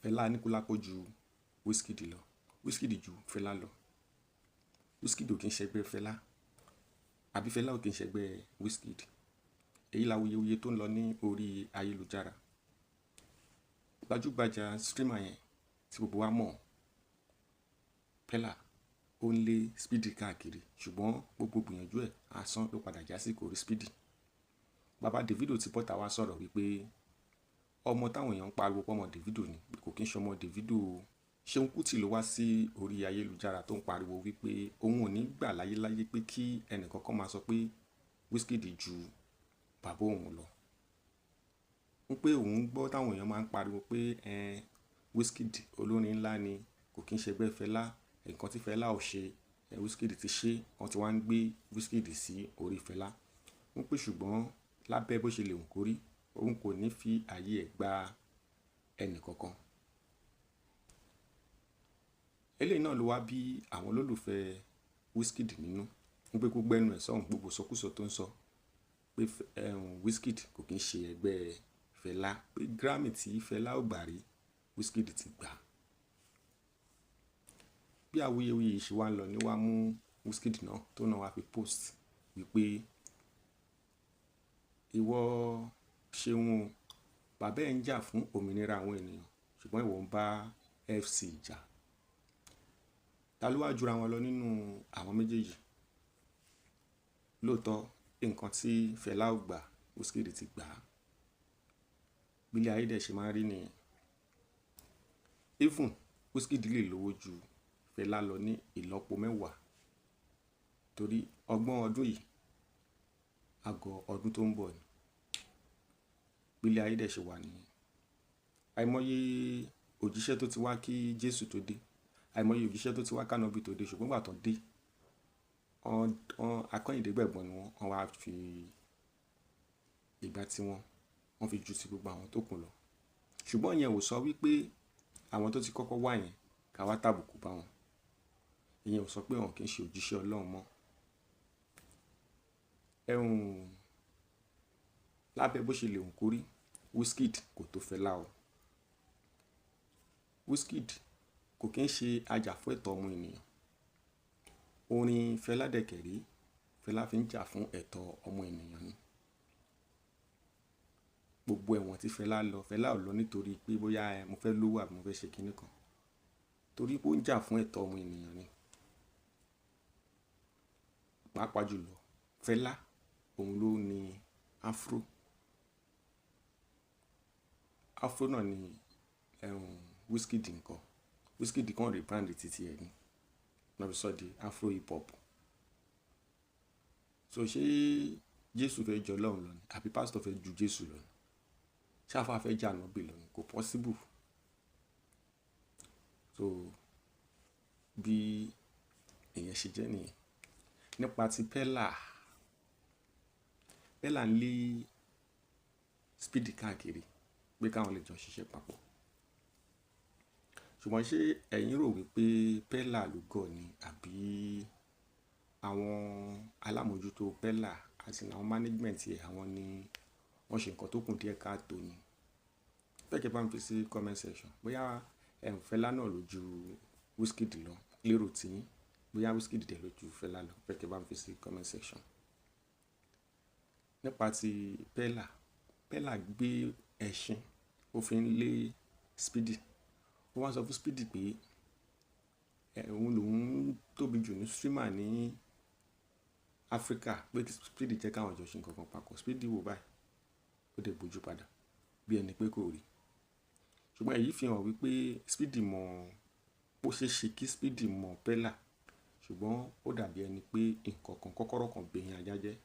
Fẹlá Aníkúlápó ju Wizkid lọ, Wizkid ju Fẹlá lọ. Wizkid ò kí ń ṣẹgbẹ́ Fẹlá, àbí Fẹlá ò kí ń ṣẹgbẹ́ Wizkid. Èyí la wuyewuye tó ń lọ ní orí ayélujára. Gbajúgbajà streamer yẹn tí gbogbo wa mọ̀, Peller, ó ń lé Speedy káàkiri, ṣùgbọ́n gbogbo gbìyànjú ẹ̀ asán ló padà já sí, kò rí Speedy. Bàbá Davido ti bọ́ta wá sọ̀rọ̀ wípé ọmọ táwọn èèyàn ń pariwo pọ́mọ Davido ni, kò kí ń ṣọmọ Davido o. Ṣeun Kuti ló wá sí orí ayélujára tó ń pariwo wípé òun ò ní gbà láyéláyé pé kí ẹnìkankan máa sọ pé Wizkid ju bàbá òun lọ. Ń pé òun gbọ́ táwọn èèyàn máa ń pariwo pé Wizkid olórin ńlá ni, kò kí ń ṣẹgbẹ́ Fẹlá, nǹkan tí Fẹlá ò ṣe, Wizkid ti ṣe, wọ́n ti wá ń gbé Wizkid sí orí Fẹlá. Ń pé ṣùgbọ́n lábẹ́ bó ṣe lè wù kó rí, òun kò ní fi ààyè ẹ̀ gba ẹnì kankan. Eléyìí náà ló wá bí àwọn olólùfẹ́ Wizkid nínú, ń pé kó gbẹ́nu ẹ̀ sọ́hùn gbogbo sọkúsọ tó ń sọ pé Wizkid kò kí ń ṣe ẹgbẹ́ Fẹlá, pé Grammy tí Fẹlá ò gbà rí, Wizkid ti gbà. Bí awuyewuye yìí ṣe wá ń lọ ní wá mú Wizkid náà tó náà wá fi post wípé ìwọ ṣeun o, bàbá ẹ ń jà fún òmìnira àwọn ènìyàn, ṣùgbọ́n ìwọ ń bá FC jà. Ta ló wá jura wọn lọ nínú àwọn méjèèjì? Lóòótọ́ nǹkan tí Fẹlá ò gbà, Wizkid ti gbà á. Bí ilé ayé dẹ̀ ṣe máa ń rí nìyẹn. Even Wizkid lè lówó ju Fẹlá lọ ní ìlọ́po mẹ́wàá, torí ọgbọ̀n ọdún yìí, àgọ́ ọdún tó ń bọ̀ ni. Bí ilé ayé dẹ̀ ṣe wà nìyẹn. Àìmọye òjíṣẹ́ tó ti wá kí Jésù tó dé, àìmọye òjíṣẹ́ tó ti wá k'Ànábì tó dé, ṣùgbọ́n ìgbà tó dé, akọ́yìndé gbẹ̀gbọ́n ni wọ́n, wọ́n wá fi ìgbà tí wọ́n, wọ́n fi ju ti gbogbo àwọn tó kù lọ. Ṣùgbọ́n ìyẹn ò sọ wípé àwọn tó ti kọ́kọ́ wá yẹn ká wá tàbùkù bá wọn. Ìyẹn ò sọ pé wọn kì í ṣe òjíṣẹ́ Ọlọ́run mọ́. Ẹ̀hún lábẹ́ bó ṣe lè wù kó rí, Wizkid kò tó Fẹlá o. Wizkid kò kí ń ṣe ajàfún ẹ̀tọ́ ọmọ ènìyàn. Orin Fẹlá dẹ̀kẹ̀rí, Fẹlá fi ń jà fún ẹ̀tọ́ ọmọ ènìyàn ni. Gbogbo ẹ̀wọ̀n tí Fẹlá lọ, Fẹlá ò lọ nítorí pé bóyá mo fẹ́ lówó àbí mo fẹ́ ṣe kíni kan. Torí pé ó ń jà fún ẹ̀tọ́ ọmọ ènìyàn ni. Pàápàá jùlọ, Fẹlá òun ló ní Afro. Afro náà ni Wizkid ńkọ́. Wizkid kan rebrand títí ẹ ní. Wọ́n fi sọ di Afro hip hop. So ṣé Jésù fẹ́ jọ Ọlọ́run lọ ni? Àbí pastor fẹ́ ju Jésù lọ ni? Ṣé àfá fẹ́ jà ànábì lọ ni? Kò possible. So bí ìyẹn ṣe jẹ́ nìyẹn. Nípa ti Peller, Peller ń lé Speedy káàkiri pé káwọn lè jọ ṣiṣẹ́ papọ̀. Ṣùgbọ́n ṣé ẹ̀yin rò wípé Peller ló gọ̀ ni àbí àwọn alámòjútó Peller àti àwọn management ẹ̀ àwọn ni wọ́n ṣe nǹkan tó kún díẹ̀ káàtó ni? Fẹ́ kí ẹ bá mi fi sí comment section. Bóyá Fẹlá náà ló ju Wizkid lọ lérò tí yín. Bóyá Wizkid dẹ̀ ló ju Fẹlá lọ. Fẹ́ kí ẹ bá mi fi sí comment section. Nípa ti Peller, Peller gbé ẹṣin, ó fi ń lé Speedy. Ó wá sọ fún Speedy pé òun lòún tóbi jù ní streamer ní Africa, pé kí Speedy jẹ́ káwọn jọ ṣe nǹkan kan papọ̀. Speedy wò báyìí, ó dẹ̀ gbójú padà bí ẹni pé kò rí. Ṣùgbọ́n èyí fi hàn wípé Speedy mọ̀, ó ṣe é ṣe kí Speedy mọ̀ Peller, ṣùgbọ́n ó dàbí ẹni pé nǹkan kan kọ́kọ́rọ́ kan gbẹ̀yìn ajá jẹ́.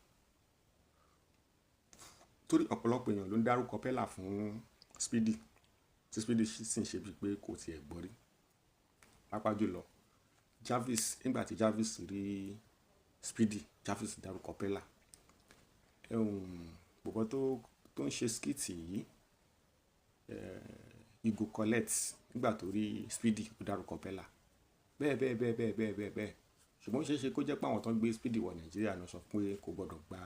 Torí ọ̀pọ̀lọpọ̀ èèyàn ló ń dárúkọ Peller fún Speedy, tí Speedy sì ń ṣe bíi pé kò tiẹ̀ gbọ́ rí. Pàápàá jùlọ Jarvis, nígbà tí Jarvis rí Speedy, Jarvis dárúkọ Peller. Bọ̀bọ́ tó ń ṣe skit yìí, Hugo Collette, nígbà tó rí Speedy, ó dárúkọ Peller. Bẹ́ẹ̀ bẹ́ẹ̀ bẹ́ẹ̀ bẹ́ẹ̀ bẹ́ẹ̀ bẹ́ẹ̀ bẹ́ẹ̀. Ṣùgbọ́n ó ṣe é ṣe kó jẹ́ pé àwọn tó ń gbé Speedy wọ Nàìjíríà náà sọ pé kò gbọdọ̀ gba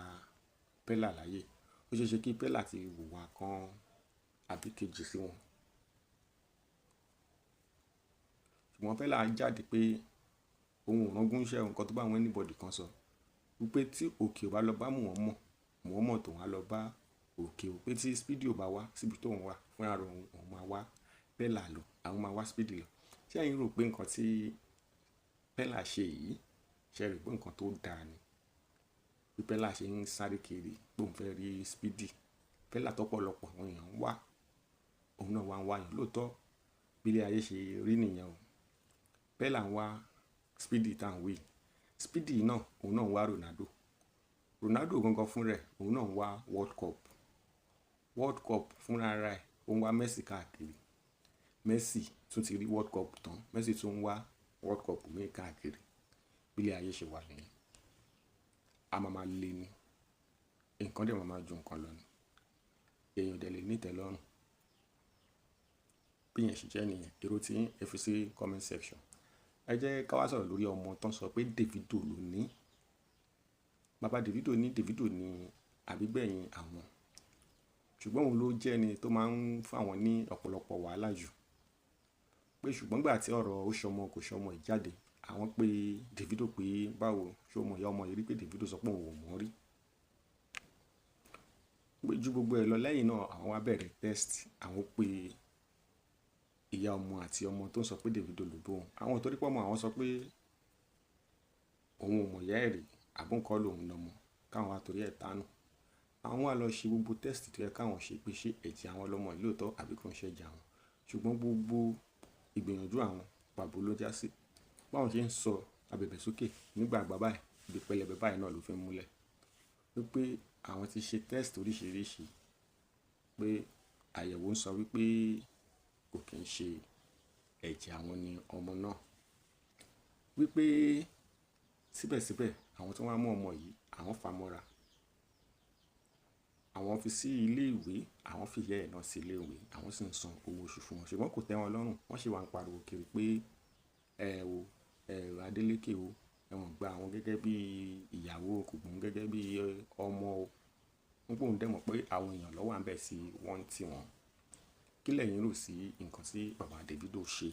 Peller láàyè. Ó ṣe é ṣe kí Peller ti wùwà kan àbí kejì sí wọn. Ṣùgbọ́n Peller jáde pé òun ò rángún iṣẹ́ nǹkan tó bá àwọn anybody kan sọ, wípé tí Òkè ò bá lọ bá Muhammad, Muhammad tóun á lọ bá Òkè o, pé tí Speedy ò bá wá síbi tóun wà fúnra rẹ̀, òun òun máa wá Peller lọ, àwọn máa wá Speedy lọ. Ṣé ẹ̀yin rò pé nǹkan tí Peller ṣe yìí, ṣe rò pé nǹkan tó dáa ni? Bí Peller ṣe ń sáré kiri pé òun fẹ́ rí Speedy, Peller tọ́pọ̀lọpọ̀ àwọn èèyàn ń wá, òun náà wá ń wá yàn lóòótọ́. Bí ilé ayé ṣe rí nìyẹn o. Peller ń wá Speedy tá à ń wí. Speedy náà, òun náà ń wá Ronaldo. Ronaldo gangan fún rẹ̀, òun náà ń wá World Cup. World Cup fúnra rẹ̀, ó ń wá Messi káàkiri. Messi tún ti rí World Cup tán, Messi tún ń wá World Cup míì káàkiri. Bí ilé ayé ṣe wà nìyẹn. A máa máa le ni, nǹkan dẹ̀ máa máa ju nǹkan lọ ni. Èèyàn dẹ̀ lè ní ìtẹ́lọ́rùn. Bí ìyẹn ṣe jẹ́ nìyẹn. Èrò tí ẹ fi sí comment section. Ẹ jẹ́ ká wá sọ̀rọ̀ lórí ọmọ tán sọ pé Davido ló ní. Bàbá Davido ní Davido ní àbígbẹ̀yìn àwọn, ṣùgbọ́n òun ló jẹ́ ẹni tó máa ń fún àwọn ní ọ̀pọ̀lọpọ̀ wàhálà jù, pé ṣùgbọ́n gbà tí ọ̀rọ̀ ó ṣọmọ kò ṣọmọ ìjáde, àwọn pé Davido pé báwo, ṣé o mọ̀ ìyá ọmọ yìí rí? Pé Davido sọ pé òun ò mọ̀ rí. Pé ju gbogbo ẹ̀ lọ, lẹ́yìn náà àwọn wá bẹ̀rẹ̀ test. Àwọn pé ìyá ọmọ àti ọmọ tó ń sọ pé Davido ló bó òun, àwọn torí pé ọmọ àwọn sọ pé òun ò mọ̀ ìyá ẹ̀ rí, àbúǹkọ́ lòun lọ́mọ, káwọn wá torí ẹ̀ tánù. Àwọn wá lọ ṣe gbogbo test tó yẹ káwọn ṣe, pé ṣé ẹ̀jẹ̀ àwọn lọ́mọ yìí lóòótọ́ àbí kò ń ṣe ẹ̀jẹ̀ àwọn. Ṣùgbọ́n gbogbo ìgbìyànjú àwọn, pàbó ló já sí. Báwọn ṣe ń sọ abẹ̀bẹ̀ sókè nígbà àgbà báyìí, ibi pẹlẹbẹ báyìí náà ló fi ń múlẹ̀, wípé àwọn ti ṣe test oríṣiríṣi, pé àyẹ̀wò ń sọ wípé kò kí ń ṣe ẹ̀jẹ̀ àwọn ni ọmọ náà, wípé síbẹ̀síbẹ̀ àwọn tí wọ́n á mú ọmọ yìí, àwọn fà mọ́ra, àwọn fi sí ilé ìwé, àwọn fi ìyá ẹ̀ náà sí ilé ìwé, àwọn sì ń san owó oṣù fún wọn. Ṣùgbọ́n kò tẹ́ wọn lọ́rùn, wọ́n sì wá ń pariwo kiri pé ẹ o, ẹ Adeleke o, ẹ wọ́n gba àwọn gẹ́gẹ́ bí ìyàwó, kò gbọ́n gẹ́gẹ́ bí ọmọ o. Wọ́n pé òun dẹ̀ mọ̀ pé àwọn èèyàn ló wà níbẹ̀ tí wọ́n ń tì wọ́n. Kí lẹ̀yin rò sí nǹkan tí bàbá Davido ṣe?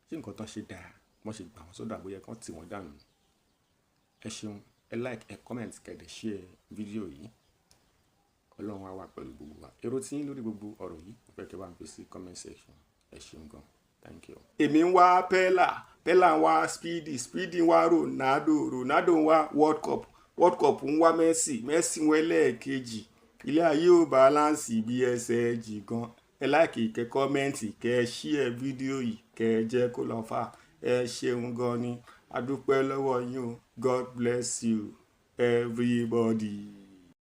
Ṣé nǹkan tán ṣe dáa? Wọ́n ṣe gbà wọ́n sọ́dọ̀ àbóyẹ kán tì wọ́n dànù. Ẹ ṣeun, ẹ like, ẹ comment, kẹ́ dẹ̀ share fídíò yìí. Ọlọ́run á wà pẹ̀lú gbogbo wa. Èrò tí yín lórí gbogbo ọ̀rọ̀ yìí, mo fẹ́ kí ẹ bá mi fi sí comment section. Ẹ ṣeun gan. Thank you. Èmi ń wá Peller, Peller ń wá Speedy, Speedy ń wá Ronaldo, Ronaldo ń wá World Cup, World Cup ń wá Messi, Messi ń wẹ́lẹ́ẹ̀kejì. Ilé ayé ò balance bí ẹsẹ̀ jì gan. Ẹ like, kẹ́ comment, kẹ́ share fídíò yìí, kẹ́ jẹ́ kó lọ fà. Ẹ ṣeun gan ni, a dúpẹ́ lọ́wọ́ yín o. God bless you, everybody.